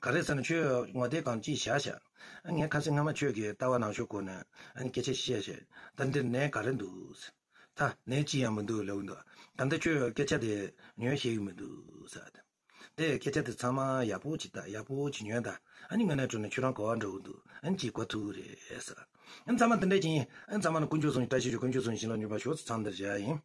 ག་རེ་ཟེར་ན་ཁྱོད་ངོ་དེབ་སྒང་ཅིག་བཞག་བཞག་ཨ་ངས་ཁ་སང་སྔ་མ་ཁྱོད་ཀྱི་ལྟ་བ་ནང་ཤོག་གོ་ནས་ཨ་ནི་སྐད་ཆ་བཤད་བཤད་ད་འདིར་ནད་ག་རེ་འདུག་ད་ནད་ཅི་ཡང་མི་འདུག་ལབ་འདུག་ད་ལྟ་ཁྱོད་སྐད་ཆ་དེ་ཉན་ཤེས་ཀྱི་མི་འདུག་ཟེར། དེ་སྐད་ཆ་དེ་ཚང་མ་ཡག་པོ་ཅིག་ལྟ། ཡག་པོ་ཅིག་ཉོན་དང་། ཨ་ནི་ང་ནས་འགྲོ་ནས་ཁྱོད་རང་ག་པར་འགྲོ་གི་འདུག་ཨ་ནི་ཅིག་གོ་ཐུག་རེད་ཟེར། ཨ་ནི་ཚང་མ་དེ་འདྲ་ཅིག་ཡིན། ཨ་ནི་ཚང་མ་ནི་དཀོན་མཆོག་གསུམ་བཀྲ་ཤིས་ཤོག་དཀོན་མཆོག་གསུམ་བྱིན་རླབས་སྙོམས་པར་ཤོག་ཚང་འདིར་བཞག་ཡིན།